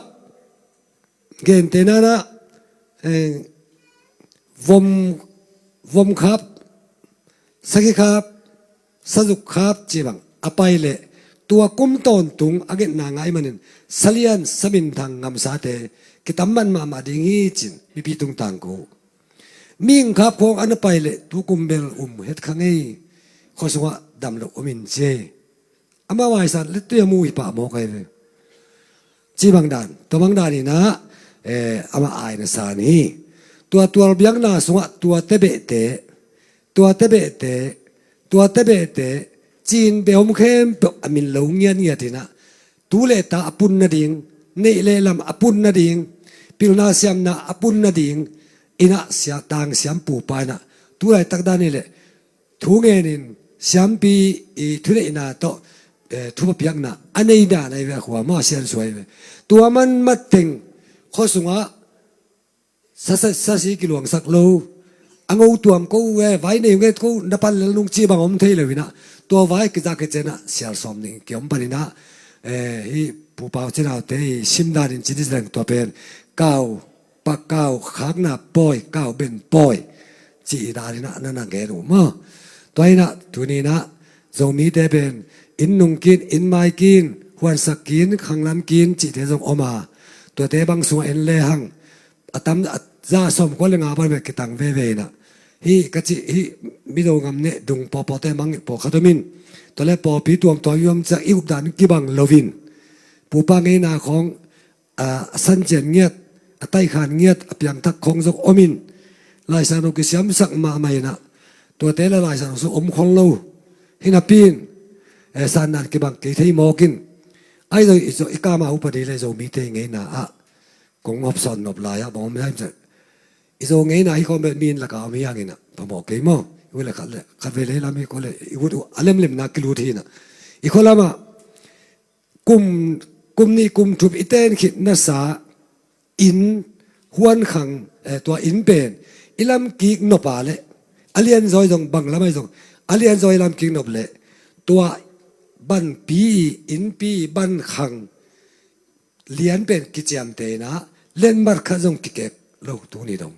gentehna in ah, eh, vom, vom khap, sakhi khap, sazuk khap cih bang a pai leh, tua kum tawntung a ngetna ngah ahih manin, salian saminthang ngamsate kitam man mahmah ding hi, ci-in mipi tungtang ko. Ming khap khawng a na pai leh, tu kum bel um het kha ngei, khua sungah dam loh om in ci hi. Amah vaisan leh tui a mu hi pah mawk ahi ve. Cih bang dan, tua bang dan in ah, eh, amah aina san hi. Tua tualbiakna sungah tua tebehte, tua tebehte, tua tebehte, cin beh om khempeuh a min lo ngiatngiat in ah, tu le ta a pun nading, neih le lam a pun nading, pilna siamna a pun nading in ah, sia, tang siampupa in ah, tu laitak dan hi leh, thu ngenin, siampi i thuneihna tawh, eh, thupha piakna a nei dan ahi ve, a khua mah siansuah ahi ve. Tua man mateng khua sungah sa, sa, sasi kiluangsak lo, a ngo tuam ko, eh, vai nei nget ko, na pan lel nung cih bang om thei lo in ah, tua vai kizak hi ciang ah sialsawm ding kiom pan in ah, eh, hih Pu Pau Cin Haute i sim dan in ci dih leng, tua pen kau, pakau, khakna pawi, kau ben pawi, cih dan in ah na na gen uh maw. Tua in ah tuni in ah Zomite pen inn nung kin, inn mai kin, huansak kin, khanglam kin cihte zong om a, tuate bang sungah en lehang a tam, a za sawmkua le nga bang bek kitang veve in ah, hih ka cih, hih Mizo ngam ne dung pawpawte mang pawlkhat om in, tua le pawlpi tuamtuam i om ciang i updan kibang lo in, pupa ngeina khawng, a, a sancian ngiat, a taikhan ngiat, a piangthak khawng zong om in, Lai Siangtho kisiamsak mahmah in ah, tuate le Lai Siangtho sung om khol lo hi napi in, eh, sandan kibang kei thei mawk in, ahi zong i Zo, i kam a upa ding le Zomite ngeina ah kong hopsawn nop lai ah bang om hiam cih leh, i Zo ngeina hi khawm bel mi inn lakah om hi hang in ah phamawh kei maw. I ut le khat le, khat vei lei lam hi khawm le, i ut uh a lemlemna kilut hi in ah, i khua lamah kum, kum nih kum thum i ten khit nasa inn, huankhang, eh, tua inn pen i lamkik nop a leh, a lianzaw zong bang lam ahi zong, a lianzaw i lamkik nop leh, tua banpi, innpi, bankhang lian pen kiciamteh in ah, lenmat khat zong kikek lo tuni dong.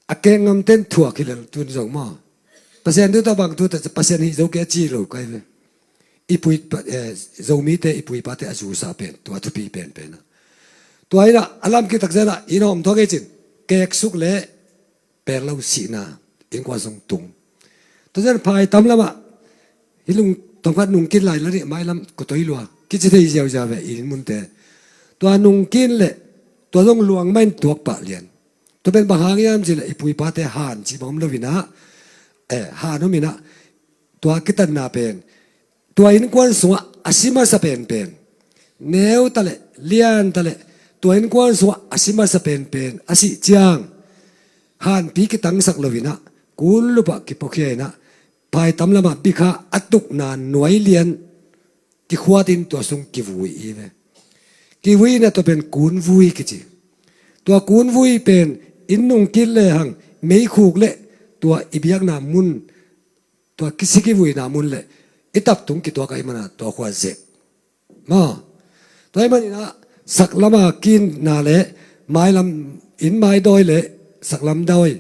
A kek ngamten thuak hi lel tun zong maw. Pasian thu tawh bang thu tawh Pasian hih zo kei a ci lo kai ve. I pui pa, eh, Zomite, i pui pate a zusa pen, tua thupi penpen ah. Tua in ah a lamkik tak ciang ah inn hawm thuak hi cin, kek suk le pel lo sihna, innkuan sung tung. Tua ciang phai tam lamah, hih lung tawmkhat nungkin lai la nih, mailam kutoi lua kici thei ziauziau ve, inn munte. Tua nungkin le tua zong luang mah in tuak pah lian. Tua pen bang hang hiam cih leh i pu i pate han cih bang om lo inah, eh, han om inah, tua kitanna pen tua innkuan sungah a si masa penpen, neu taleh lian taleh, tua innkuan sungah a si masa penpen a sih ciang hanpi kitangsak lo inah, kun lupah kipuakhia inah, phaitam lamah bikha a tukna nuai lian kikhuatin tua sung kivui i ve. Kivui inah tua pen kunvui kici. Tua kunvui pen inn nung kit lehang meikhuk le tua i biakna mun, tua kisi kivuina mun le i taptung kituak ahih mana tua khua zek. Maw? Tua ahih maninah saklama kinna le mailam, inn maidawi le saklam dawi,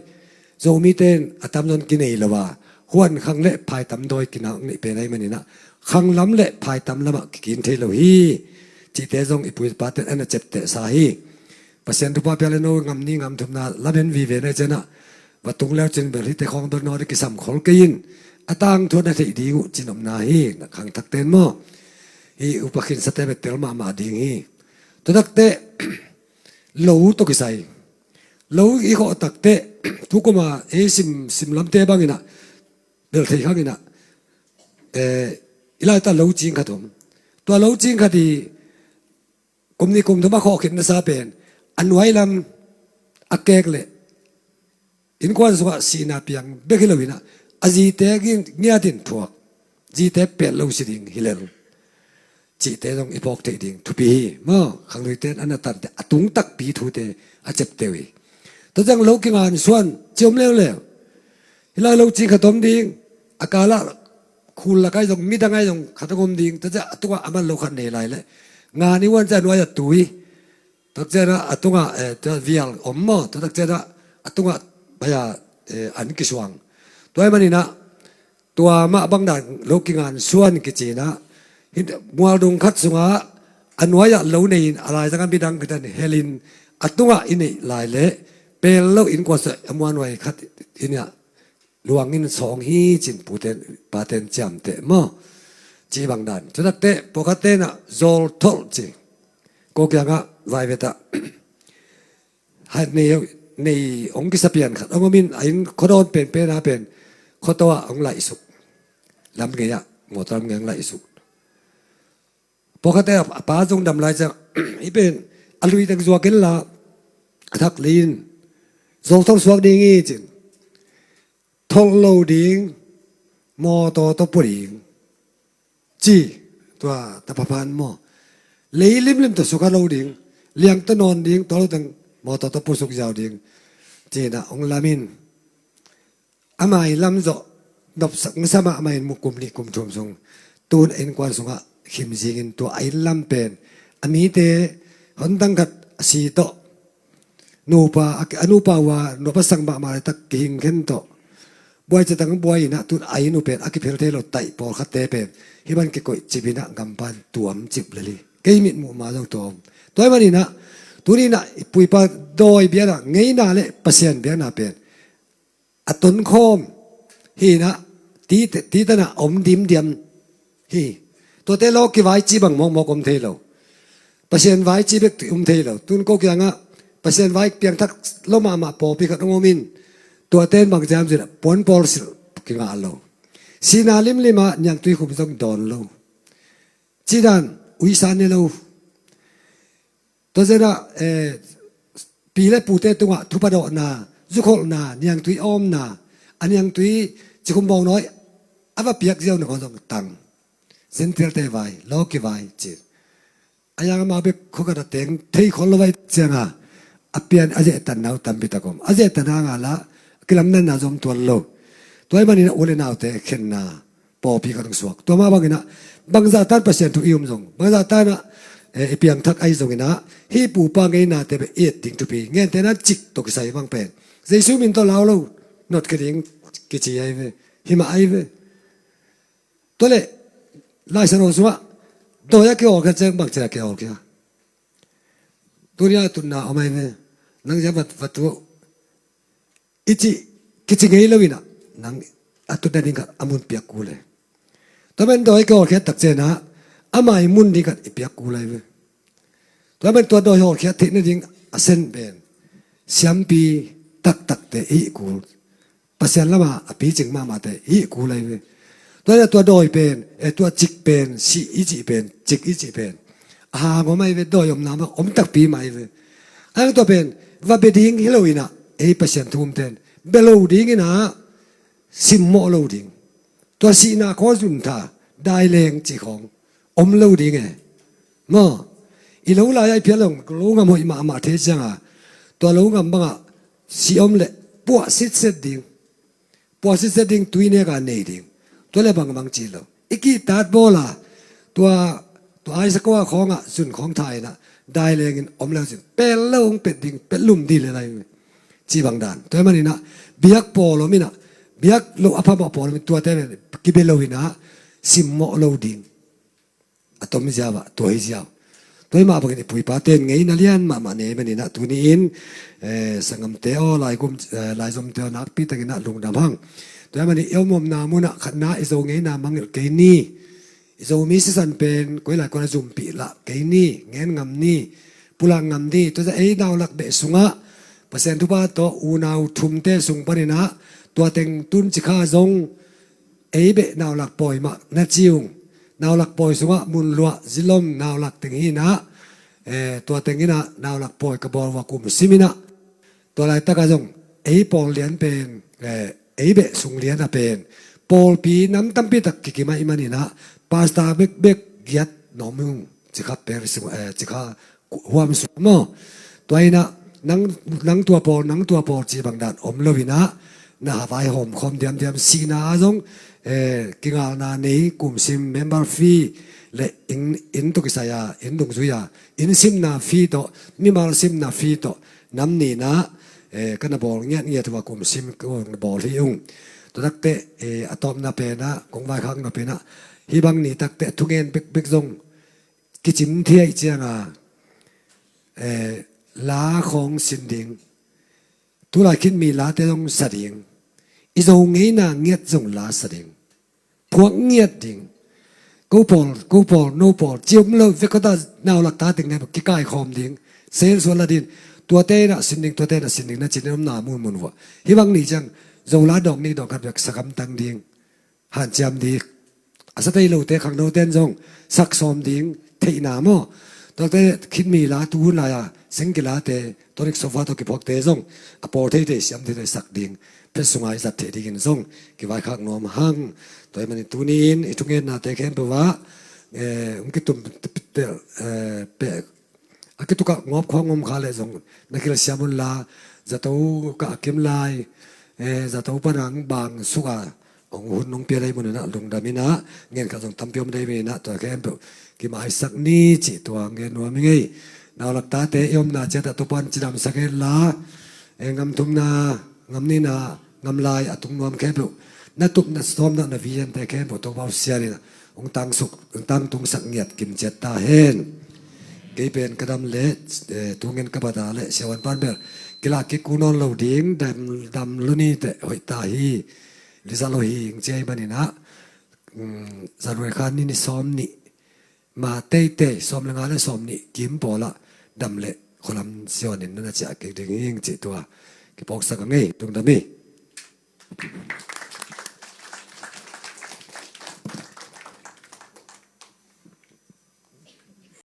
Zomite in a tamzaw in kinei lo a, huankhang le phaitam dawi kina ong neih pen ahih maninah khanglam le phaitam lamah kikin thei lo hi. Cihte zong i pu i pate in a na ciaptehsa hi. Pasian thupha pia le no ngam ni ngam thumna lamen vive na cianah va tung leu cin bel hite khawng bel no dih kisam khol kei in, a tangthu a na theih ding uh cin omna hi. Na khangthakte in maw, hi upa khinsate bek tel mahmah ding hi. Tua takte lo tawh kisai, lo i khawh takte, thukuma ei sim, sim lamte banginah bel thei khanginah, eh, i laita lo cing khat om. Tua lo cing khat i kum nih kum thum a khawh khit nasa pen a nuai lam a kek le innkuan sungah sihna piang bek hi lo inah, a zite ngiatin thuak, zite pet lo si ding hi lel. Cihte zong i phawk theih ding thupi hi. Maw, khangluite in a na tante a tung takpi thute a ciapteh uh hi. Tua ciang lo kingan suan ci om leuleu. Hi lai lo cing khat om ding, a kalah khul lak ai zong, midang ai zong khat a om ding. Tua ciang a tungah a man lo khat nei lai le ngan i uan ciang a nuai a tui. Tua tak cianah a tungah, eh, tua vial om maw, tua tak cianah a tungah baya, eh, an kisuang. Tua ahih maninah tua mah bang dan lo kingan suan kicinah, mualdung khat sungah a nuai-ah lo nei-in a laizangah midang khat in helin a tungah i neih lai leh pel lo innkuan sungah a mualnuai khat in ah luangin sawng hi cin pute pate in ciamteh maw? Ci bang dan. Tua takte pawlkhatte in ah zawltholh ci. Ko kiangah vai vetah. Hai nei, nei hong kisa pian khat hong om in, a inn khuadawn penpen a pen khuato ah hong laihsuk. Lam gei ah, mawtaw lam gei hong laihsuk. Pawlkhatte a pa zong dam lai ciang, hih pen a lui teng zuak inla a thak lei in zawltholh suak ding hi cin. Tholh lo ding, mawtaw tawh pua ding ci. Tua tapa pan maw, lei limlim tawh sukha lo ding, liang tawh nawn ding, tua lo teng mawtaw tawh puasuk ziau ding ci-in ah hong lam in. A mai lam zawh nopsak masa mahmah in, mu kum nih kum thum sung tun a innkuan sungah khim zingin tua a inn lam pen a mite hon dang khat a si tawh, nupa a, a nupa uh a nupa sang mahmah laitak kihing khen tawh, buai ciatang buai in ah tun a inn uh pen a kiphel thei lo taih pawlkhatte pen hih man kikoih cip in ah gampan tuam cip lel hi. Kei mitmuh ma zong tua om. Tua ahih manin ah tuni in ah i pu i pa dawi biakna ngeina le Pasian biakna pen a tonkhawm hi in ah, ti, ti tan ah om dimdiam hi. Tuate lawh kivai ci bang mawkmawk om thei lo. Pasian vai ci bek om thei lo. Tun ko kiangah Pasian vai piangthak lo mahmah pawlpi khat hong om in, tuate in bang ciam cin ah puanpawl silh kingah lo. Sihna limlim ah niangtui khum zong dawn lo. Ci dan uisa ne lo. Tua ciang ah, eh, pi le pute tungah thupha dawhna, zukholhna, niangtui a omna, a niangtui cikhum bawngnawi a va piak ziau na khawn zong tang. Gentile-te vai, lawh kivai ci. A yang amau bek khua khat a teng thei khol lo vai ciang a, a pian a zehtanna uh tampi tak om. A zehtanna ngala a kilamdanna zong tuan lo. Tua ahih manin a u le naute khenna pawlpi khat hong suak. Tua mah bangin ah bangzah tan Pasian thu i um zong, bangzah tan ah, eh, i piangthak ahi zongin ah, hih pu pa ngeinate bek i et ding thupi. Ngente nan cik tawh kisai bang pen Jesu min tawh lau lo, notkhia ding kici ahi ve. Himah ahi ve. Tua leh Lai Siangtho sungah dawi a kihawlkhia ciang bangci a kihawlkhia? Tuni a tutna om ahi ve. Nang ziah va, va tu i cih kici ngei lo in ah, nang a tutna ding khat a mun piak kul e. Tua pen dawi kihawlkhiat tak ciang ah, a mai mun ding khat i piak kul ahi ve. Tua pen tua dawi hawlkhiat theih nading a sen pen siampi, taktakte i hih kul. Pasian lamah a picing mahmahte i hih kul ahi ve. Tua hi a tua dawi pen, eh, tua cik pen, sih i cih pen, cik i cih pen, a hang om ahi ve, dawi omna mah om takpi mah ahi ve. Hang tua pen va bia ding hi lo inah, ei Pasian thu umten bia lo ding inah, simmawh lo ding. Tua sihna khawng zuntha, daileng cih khawng om lo ding e. Maw, i lo lai-ah i phiat lo, lo ngam hoih mahmah thei cianga, tua lo ngam bangah sih om leh puah sitset ding. Puah sitset ding, tui neka nei ding. Tua le bangbang ci lo. I kihtat bawla, tua, tua aisako a khawngah zun khawng tha inah, dailengin om lo cin, pel lo hong pet ding, pet lum ding le lai. Ci bang dan. Tua hi maninah, biak pawl om inah, biak lo a phamawh pawl om in, tuate kibia lo inah, simmawh lo ding. A tom ziau ah, tua hi ziau. Tua hi mah bangin i pu i paten ngeina lian mahmah nei maninah, tuni-in, eh, sangamte aw, laigum, eh, laizomte aw, nakpi takinah lungdam hang. Tua hi manin i om omna munah khatna i Zo ngeina mangngilh kei ni. I Zomi sisan pen koi lai koi lai zumpih lah kei ni, ngen ngam ni, pulak ngam ni. Tua ei naulak beh sungah Pasian thupha tawh unau thumte sung paninah, tua teng tun cikha zong ei beh naulak pawi mah na ci ung. Naulak pawi sungah Munluah, Zilom naulak teng hi inah, eh, tua teng inah naulak pawi ka bawl uh a kum sim inah, tua laitakah zong ei pawl lian pen, eh, ei beh sung lian a pen pawlpi nam tampi tak kikim ahih maninah, pastor bekbek giat na om ung, cikha per sung, eh, cikha huam sung maw. Tua inah nang, nang tua pawl, nang tua pawl ci bang dan om lo inah, na ha vaihawm khawm diamdiam, sihna ah zong, eh, kingalna nei, kum sim member fee le inn, inn tawh kisai a, inn dungzui a, inn simna fee tawh, mimal simna fee tawh, nam nihna, eh, ka na bawl ngiatngiat uh a kum sim ka na bawl hi ung. Tua takteh, eh, a tawpna penah kong vaikhak nop inah, hih bang ni takteh thungen bekbek zong kicim thei ahih cianga, eh, la khawng sin ding. Tulai khitmi late zong sa ding. I Zo ngeina ngiat zong la sa ding. Phuak ngiat ding. Ko pawl, ko pawl, no pawl, ci om lo, vekota naulak ta teng ngai, kikaikhawm ding. Sel sual la ding. Tuate inah sin ding, tuate inah sin ding, na cin omna munmun uh ah. Hih bang ni ciang, Zo la dawk ni dawk khat vek sa kamtang ding. Hanciam ding. A sa thei lote, khangnote in zong sak sawm ding theihna maw. Tuate khitmi la, tuhun lai-a seng kilate, tonic sofa tawh kiphuakte zong a pawl theite, siam theite sak ding, phet sunga i zat theih dingin zong kivaikhak nuam hang. Tua ahih manin tuni-in i thungennate khempeuh ah, eh, hong kitum, eh, peh, a kitukah ngawp khawng om kha leh zong na kilsiam unla, zato kah a kim lai, eh, zato pana hong bang suk a, hong hun hong pia dei mun inah lungdam inah, ngen khat zong tampi om dei mun inah, tua khempeuh kimaisak ni cih tua ngen nuam ing ei. Naulak tate i omna ciatah Topa'n cidamsak henla, eh, ngam thumna, ngam nihna, ngam lai a tung nuam khempeuh, na tup na sawm na, na vision te khempeuh Topa uh Sian in hong tangsuk, hong tangtungsak ngiat kim ciat ta hen. Kei pen ka dam leh, eh, thungen ka bat a leh siavuan pan bel kilak kik kul nawn lo ding, dam, dam lua ni teh hoih ta hi. Lisa lo hi ing ci ahih maninah, mm, January kha ni, ni sawm nih, ma teitei sawm le nga le sawm nih kim pawlah dam leh khualam siavuan in na na ciah kik ding hi ing cih tua kipawksak a ngei, lungdam hi.